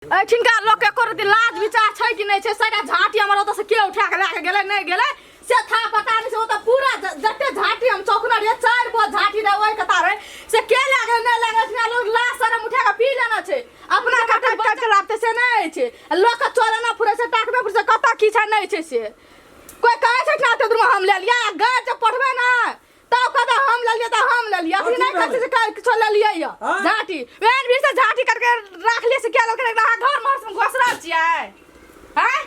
एहिठिनका लोकके एको रत्ती लाज विचार छै कि नहि छै। सभटा झाँटी हमर ओतऽसँ के उठा कऽ लए कऽ गेलै नहि गेलै से था पता नहि छै। ओतऽ पूरा जते झाँटी हम चौकना रहियै, 4 बोझ झाँटी रहै ओहि कतार रहै, से के लए गेलै नहि लए गेलै। एहिठिना लोक लाज शरम उठा कऽ पी लेने छै। अपना कटा काटि कऽ लाबतै से नहि होइ छै। आ लोकके चोरेना फुरै छै, टाकबे फुरै छै, कतऽ की छै नहि छै से कोइ कहै छै एहिठिना एते दूरमे हम लेलियै। आ गाय जब पढ़बै ने तब कहता हम लेलियै तऽ हम लेलियै। अखनी कथी नहि कहै छै भेलै? जे किछो लेलियै यऽ। आँय? झाँटी वएह भीड़ से झाँटी करके राखलियै से क्या लेलकै? अहाँ घर महर में घोसरल छियै आँय?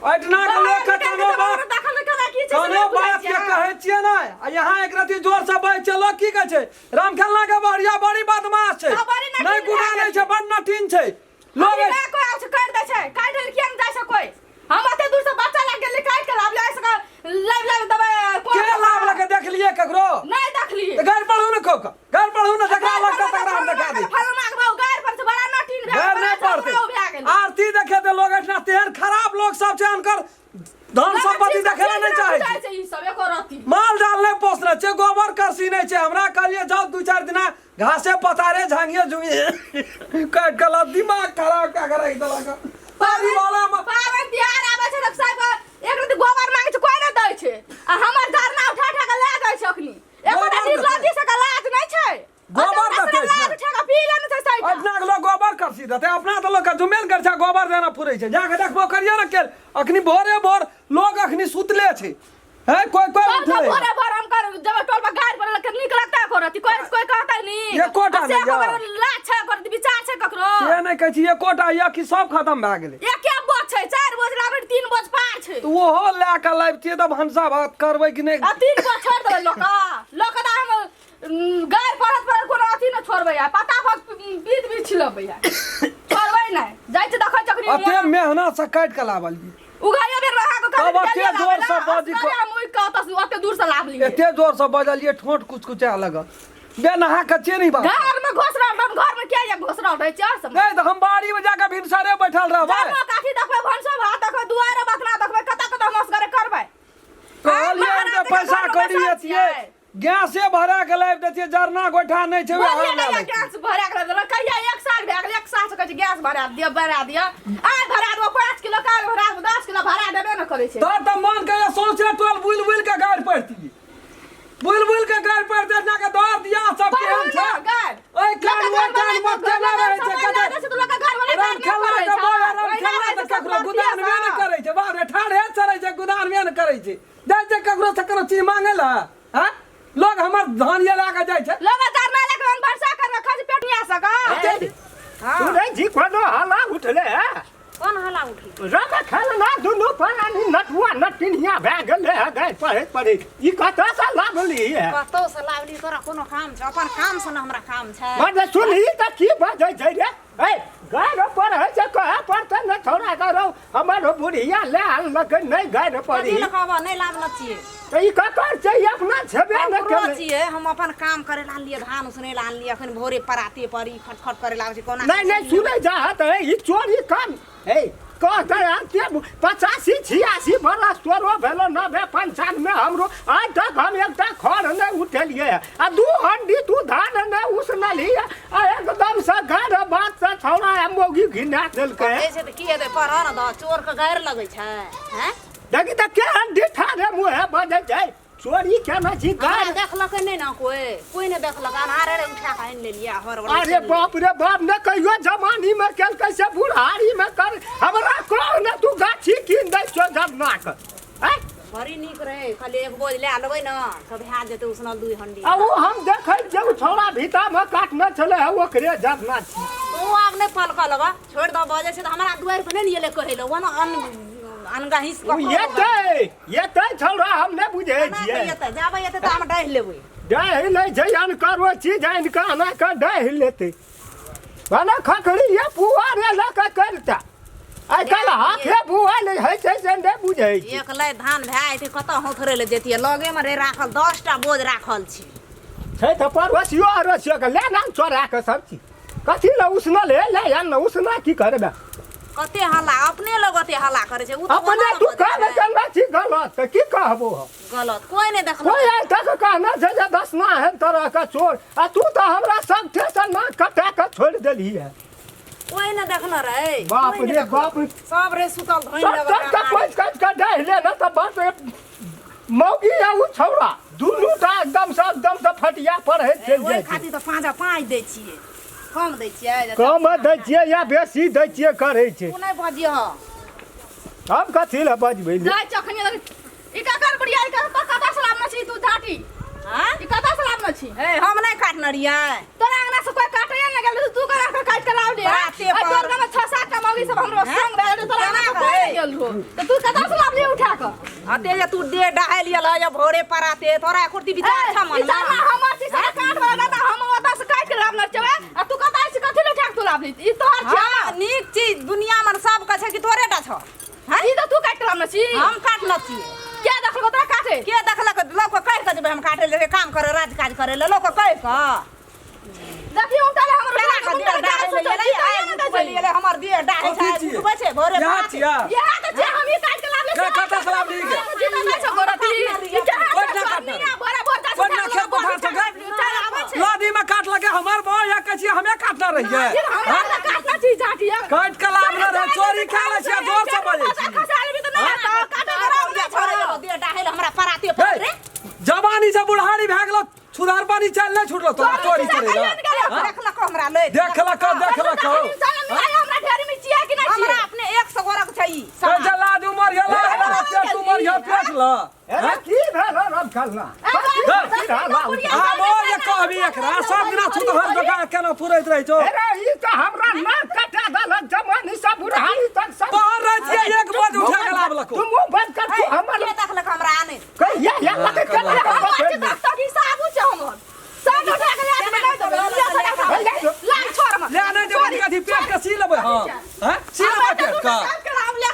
एहिठिना के लोक के कोनो बात देखल नहि केना की छै से कोनो नहि बुझै बात के छियै। कहै छियै नहि। आ यहाँ एक रति जोर से बजै छै, लोक की कहै छै? राम खेलना के बढ़िया बड़ी बदमाश छै। हँ, बड़ी नटीन नहि गुना भए नहि गेल। छै, बड़ नटीन छै लोग। अभी नहि कोइ आबै छै, काटि दै छै। काटि दै किया नहि जाइ छै कोइ? हम एते दूर से बच्चा लए गेली, काटि के लाबले, ऐसे के लाबि लाबि देबै कोन। के लाभ लके देखलिए ककरो? नहि देखलिए। तऽ गारि पढ़ू ने, खूब गारि पढ़ू ने, जकरा लगतै तकरा हम देखा दी। फलना के बाबू गारि पर से बड़ा नटीन भए गारि गेल, नहि बड़ा पढ़तै। झगड़ाउ भए गेल। आरती देखे तऽ लोग एहिठिना तेहन खराब लोग सब छै, अनकर धन संपत्ति देखे ला नहि चाहै छै। छै ई सब एको रत्ती। माल जाल नहि पोसने छै, गोबर करसी नहि छै। हमरा कहलिए जाउ 2-4 दिना घासे पतारे झांगिए झुंगिए काटि कऽ ला, दिमाग खराब कए कऽ राखि देलक। बाड़ी वाला मे पाबनि तिहार आबै छै तऽ साहब एक रत्ती गोबर मांगै छै, कोइ नहि दै छै। आ हमर धरना उठा उठा कऽ लए जाइ छै। अखनी एको गोबर टा देतै। निर्लज्जी से लाज नहि छै। गोबर देतै लाज उठा कऽ पी लेने छै साइड। अपना के लोग गोबर करसी देतै? अपना तऽ लोग के जुमेल कर छै, गोबर देना फुरै छै। जाके देखबो करियो ने केल। अखनी भोरे भोर लोग अखनी सुतले छै। है कोई कोई सब उठले। भोरे भोर हम कर जब टोल पर गाड़ पड़ल के नीक लगता है करती कोई कोई कहता नी एकोटा आ से नहि ककरो यऽ। लाज छै ओकर विचार छै ककरो? से नहि कहै छी, एकोटा यऽ कि सब खत्म भए गेलै? एके बोझ छै, 4 बोझ लाबै, 3 बोझ पार छै। तऽ ओहो लए कऽ लाबितियै तऽ भनसा भात करबै कि नहि? आ 3 बोझ छोड़ देबै लोक लोक तऽ हम गाड़ पड़त पर कोनो अथी नहि छोड़बै। आ पता पर बीत बीत छिलबै आ छोड़बै नहि। जाइ छै देखै चकरी। अते मेहनत से काटि कऽ लाबलियै। उघाइयो बेर अहाँ के तब एते जोर से बाजी हम उठि कऽ ओतऽ से ओते दूर से लाबलियै। एते जोर से बजलियै, ठोंठ कुचकुचा लगल। बे नहा कऽ छियै ने ई बात। घर में घोस रहल रहन, घर में किया ये घोस रहल रहै छै और सब? नहि तऽ हम बाड़ी में जाके भिनसरे बैठल रहबै। जन्मो काठी देखबै, भनसो भात देखबै, दुआरे बथना देखबै, कतऽ कतऽ हम असगरे करबै? कहलियै महाराज जे के पैसा घरमे कौड़ी बैसल एतियै, छियै। गैसे भरा के लाबि देतियै। जरना गोइठा नहि छै, वएह बोलिए हम लए कहिया लै छी। गैस भरा के देलक? कहिया 1 साल भए गेल, 1 साल से कहै छै गैस भरा दिअ, भरा दिअ। आइ भरा देबो 5 किलो, काल्हि भरा देबो 10 किलो, भरा देबे ने करै छै। तोर तऽ मन कहिया सौंसे टोल बुलि बुलि के गारि पड़तियै, बुलि बुलि के गारि पड़तै ना के दर दिया सब पढ़ू केहन ने छै। गारि। ओहि कान लोकके ओहि घर कान वाला मत केना रहै छै? समय कते लागै छै तऽ लोकके घर वाला राम गारि नहि खेलना पढ़ै के छै। बोल, राम ओहिना खेलना रहै तऽ छै ककरो सब गुदानबे नहि बर्फिया करै छै। बाप रे, ठाढ़े चलै छै, गुदानबे नहि करै छै। जाइ छै ककरो से ककरो चीज मांगे ला। हाँ, लोग हमर धान ये लए के जाइ छै। लोग धरना लए के भरसा कर रखा छै पेट नहीं आ सका। हाँ। सुनै छी कोनो हल्ला उठले है? कोन हल्ला उठले? रम खेलना दुनू प्राणी नटुआ नटिनिया भए गेलै है। गाय पढ़ैत पढ़ैत ई कतऽसँ लाबली है? कतौ से लावली, तोरा कोनो काम छै? अपन काम से ने हमरा काम छै। मने सुनही तऽ की बजै छै रे? ए गाय रो पढ़ै छै, कहै पड़तै ने छौड़ा के, रौ हमर बुढ़िया ले आनलकै नहि गाय रो कथी पढ़ी। लए कहबह नहि लाबल छियै? तऽ ई ककर छै? ई अपना छेबे ने ककरो केलै। छियै। हम अपन काम करे ला आनलियै, धान उसने ला आनलियै। अखन भोरे पराते पर ई खटखट करे लागै छै कोना। नहि नहि, सुनै जा तऽ ई चोरी काम हे कहते आते 85 86 बरस तोरो भेलो, 90 95 हमरो। आइ तक हम एकटा खर नहि उठेलियै आ 2 हंडी तू धान नहि उसनलही आ एकदम से गार बात से छौड़ा आ मौगी घिना देलकै। कहै छै तऽ की हेतै? पढ़ऽ ने दह। चोर के गारि लगै छै हैं? देखी तऽ केहन डिठा रे मुँहे बजै छै, चोरी केने छी हमरा गारि। देखलकै नहि ने कोइ, कोइ नहि देखलक। अन्हारे रे उठा कऽ आनि लेलियै आ हर वाला अरे चलि गेलै। बाप रे बाप, ने कहियो जमानी में केलकै से बुढ़ारी में कर। हमरा कह ने तू गाछी कीन दै छौ जरना के आँय? बड़ी नीक रहै, खाली एक बोझ लए लेबै ने तऽ भए जेतै उसनल 2 हंडी। आ ओ हम देखै छियै ओ छौड़ा भीता में काटने छलै है, ओकरे जरना छी। ओ आब नहि पलकऽ लगऽ, छोड़ि दऽ। बजै छै तऽ हमरा दुआरि पर नहि ने एलै कहै लए। ओना अन अनगहिस ओ एतै एतै छौड़ा, हम नहि बुझै छियै। एतै जाबै, एतै तऽ हम डाहि लेबै। डाहि लै छै अनकरो चीज, आनि कऽ आना कऽ डाहि लेतै। भने खखड़ी ये पुआ रे लऽ कऽ करिता। आइ काल्हि हाथे बुआ नहि होइ छै से नहि बुझै छी। एक लै धान भए जेतै, कतऽ हौथरै लए जैतियै? लगेमे रे राखल 10टा बोझ राखल छै। छै तऽ पड़ोसियो अड़ोसियो के ले ना चोरा कऽ सब चीज। कथी लए उसनल हे? ले आन ने उसना, की करबै? कते हल्ला, अपने लोग ओते हल्ला करै छै। उ तऽ अपने ओना तू बजै कहबे छै। केने छी गलत तऽ की कहबो हम? गलत कोइ नहि देखलक। कोइ आइ तक कहने छै जे दसना एहन तरहके चोर? आ तू तऽ हमरा सबठे से नाक कटा कऽ छोड़ि देलही है। कोई ने देखने रहे। बाप कोई ने रे देखने। बाप। सब रे सुतल धोइन सब लेबे सब के कोच काच के डाहि ले न तऽ बस मौगी आ उ छौड़ा दुनू टा एकदम से फटिया पर है चलि ओहि जाइ छै। खातिर तऽ पाँच पाँच दै छियै, कम दै छियै। कम दै छियै या बेसी दै छियै करै छै। तू नहि बजियह। हम कथी लए बजबै? जाइ चखनी ई ककर बुढ़िया, ई ककर कतऽ से लाबने छी तू झाटी? हाँ? ई कतऽ से लाबने छी? ए, हम नहि काटने रहियै। तोरा अंगना से कोई काटैए ने गेल, तू करा के काट के लाव दे। बाते आ पर। तोर गाँव में 6 7 टा मौगी सब हमरो हैं? संग भेल, तोरा अंगना से केना कोई गए? नहि गेल हो तऽ तू कतऽ से लाबली उठा के? अते जे तू दे डाहल गेल या भोरे पराते तोरा एकुरती विचार छ मन ई साला हमर छी, साला काट वाला दादा, हम ओतऽ से काट के लाबने छियै आ तू कतऽ से कथी ले उठा के तू लाबली? ई तोहर छियै? हाँ, नीक चीज दुनिया में सब के छै कि तोरे टा छौ? हैं? ई तऽ तू काट के लाबने छी? हम काटने छियै। के देखलको तोरा काटे? के देखलक? लोक के कहि के जेबै हम काटे ले काम करे, राज काज करे ले लोक के कहि के। देखियौ उनटाले हमर केना के उनटाले देह डाहै सुतल ले छी, एलै, तऽ आइ एना दै उठबै छै। एलै, हमर देह डाहै कथी छै, आइ छियै? उठबै छै भोरे यहाँ पराते। छियै? इएह तऽ छियै, हम ई काट के लाबले। के कतऽ से लाबली के? जीता नहि छौ गोरती। ई केना कोइ छै ना काटने? चोरनी आ भोरे भोर जाइ छै, कोइ ना खेत पथार छै गे? चल आबै छै। लदी में काट लगे हमर बौ या कहै छियै हमे काटना रहियै। फिर हमरा हाँ? तऽ काटना छी झाटी। काटि के लाबने रहे, चोरी कए लै छियै, जोर से बजै छी। खसा लेबी तऽ नहि हेतौ, काटै के राम देह छोड़ै गेलौ, देह डाहै ले हमरा पराते पर रे। जवानी से बुढ़ारी भए गेलो, सुधार पानी चल नहीं छूटलो तोरा चोरी करे ला। कहिया देखलक हमरा ले? देखलक, देखलक। हमरा ढेरी में छियै कि नहि हमरा छियै? अपने 100 गोरक छै ई। कैसे लाज उमर ये ला पेट उमर ये पेट ला। अरे की भेल रब खलना? आब ओ जे कहबी एकरा सब दिना छुतहर जकाँ केना फुरैत रहै छौ। अरे ई तऽ हमरा नाक कटा देलक जवानी से बुढ़ारी तक सब। पहर रहै छियै 1 बजे उठा के लाबलको। तू मुँह बंद कर, तू हमर के देखलक हमरा आने? कहिया या लगे चल। हमर छै तक तक ई साबुन छै हमर। सब उठा के ले आके नहि देबै। लिअ सटा उठा। लाग छोड़ हमर। ले नहि देबै कथी पेट के सी लेबै? हँ हँ, सी लेबै पेट के।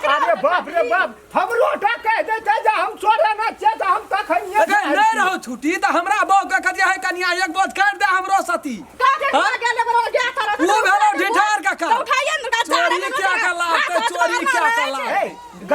अरे बाप रे बाप, हमरो टा कहि देतै जे हम चोरे ना छियै तऽ हम तखन अगर नहि रहौ छुट्टी तऽ हमरा बहू के कहतियै, हे कनिया, एक बोझ काटि दे हमरो सती। हाँ? उ भेलौ ढिठार के काम। चोरी क्या के लाते, चोरी क्या के लाते? ए,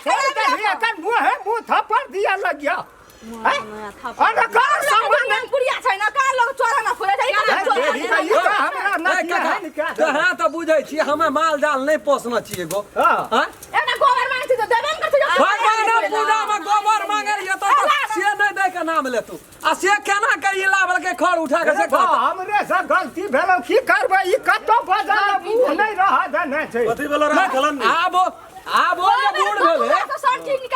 छोड़ दही, एखन मुँह है मुँह थप्पड़ दिया लग गया। हैं? अरे कर सामान बुढ़िया छै ने, का लोग चोरा ना फुरे छै, ई ए, चोरा। देरी तऽ ई तऽ हमरा ए, नतिया काका, है ने क्या? तऽ हाँ तऽ बुझै छी, हमे माल जाल नहि पोसने छियै गो। हाँ। हाँ? एकटा गोबर मांगै छी तऽ देबे ने करै छै। भगवान पूजा में गोबर मांगे रहियै तऽ से नहि दै के नाम लेतू आ से केना के ई लाबलकै खर उठा के से अरे बा, कहतौ। हमरे से गलती भेलौ, की करबै, ई कतौ बाजार मुँह नहि रह देने छै। कथी भेलो राम खेलन? आब आब ओ जे बूढ़ भेलै,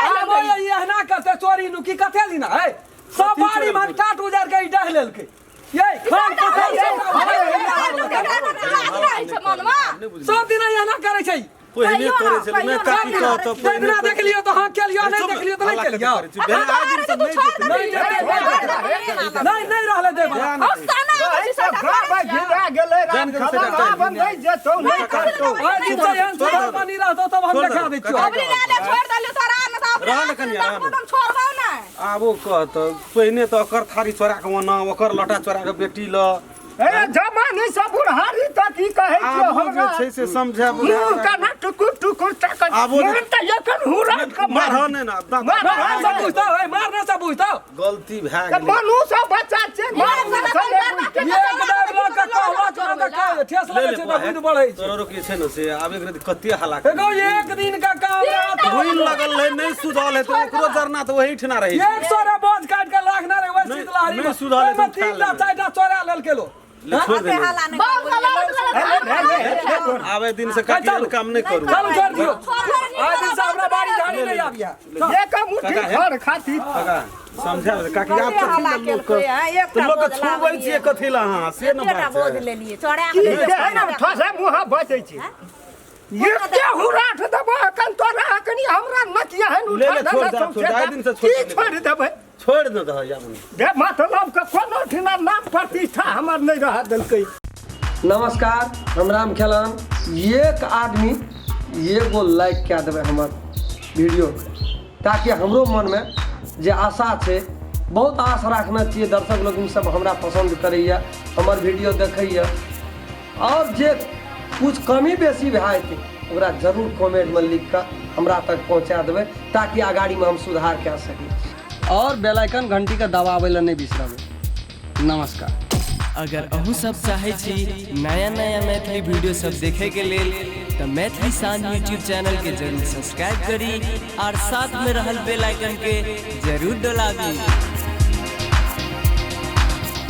आब ओ ई एहना करतै चोरी नुकी कते दिना है सब बाड़ी मन टाट उजार के ई डाहि लेलकै ये खान पथर सब सब दिना एहना करै छै। पहिने करै छलै नहि काकी कहत। एक दिना देखलियो तऽ हाँ केलियो, नहि देखलियो तऽ नहि केलियो। आइ दिन से नहि जेतै। नहि जेतै, नहि नहि रहलै दै बला। गाबै घिरा गेलै राम खबर, आब नहि जेतौ, नहि करतौ। आइ दिन से एहन सुधार पानी रहतौ तब हम देखा दै छियौ। रहल कनिया, रहल। आबो कहत पहिने तऽ ओकर थारी चोरा के ओना ओकर लोटा चोरा के बेटी ल। ए, जमानी से बुढ़ारी तक ई कहै छियौ। आबो जे हमरा छै से समझे मुँह केना टुकुर टुकुर तकत आबो जे- मन तऽ एखन हुरट के मारह नहि ने दाँत। मार से बुझतौ, ए मार से बुझतौ। गलती भए तऽ गेलै। मनुष्य बच्चा छै, मनुष्य नहि बुझतै। एक बेर लऽ के कहलक ने तऽ कह ठेस ले लगै ले छै तऽ बुद्धि बढ़ै छै। तोरो के छै ने से आबे के कते हला एगो एक दिन का काम रहत। धुइन लगल रहै, नहि सुधल है तऽ ओकरो जरना तऽ ओही ठिना रहै छै। 100 रे बोझ काटि के राखने रहे ओहि नहि- शीतलहरी नहि में। सुधल है तऽ ओहिमे उठा 3टा लेबै। 4टा चोरा लेलकै लो। ले छोड़ दे। आबे दिन से काकी एहन काम नहि करू। चलू छोड़ दियौ, आइ दिन से हमरा बाड़ी झाड़ी नहि आबिया। एक मुट्ठी खर खातिर। काका समझा दे काकी, आब कथी लए लोक तऽ लोक के छुबै छियै कथी लए अहाँ से ने एकेटा बात बोझ छै। लेलियै चोरा की के। जे ने ठसे मुँह बचै छै, एते हुराठ देबो एखन तोरा, एखनी हमरा नकिया है। ले ले, छोड़ दे, छोड़ दे, आइ दिन से छोड़ की दे। छोड़ देबै? छोड़ि दे दह या मने दे मतलब के कोनो ठिना नाम प्रतिष्ठा हमर नहि रह देलकै। नमस्कार, हम राम खेलान। एक आदमी एगो लाइक कए देबै हमर वीडियो ताकि हमरो मनमे जे आशा छै, बहुत आश राखने छियै, दर्शक लोकनि सब हमरा पसन्द करैए, हमर वीडियो देखैए आओर जे कुछ कमी बेसी भए जेतै ओकरा जरूर कमेंटमे लिख कऽ हमरा तक पहुँचा देबै ताकि अगाड़ीमे हम सुधार कए सकी। आओर बेल आइकन घंटीके दबाबै लए नहि बिसरबै। नमस्कार। अगर अहूँ सब चाहै छी नया नया मैथिली वीडियो सब देखे के लेल तऽ मैथिली शान यूट्यूब चैनल के जरूर सब्सक्राइब करी और साथ में रहल बेल आइकन के जरूर डोलाबी।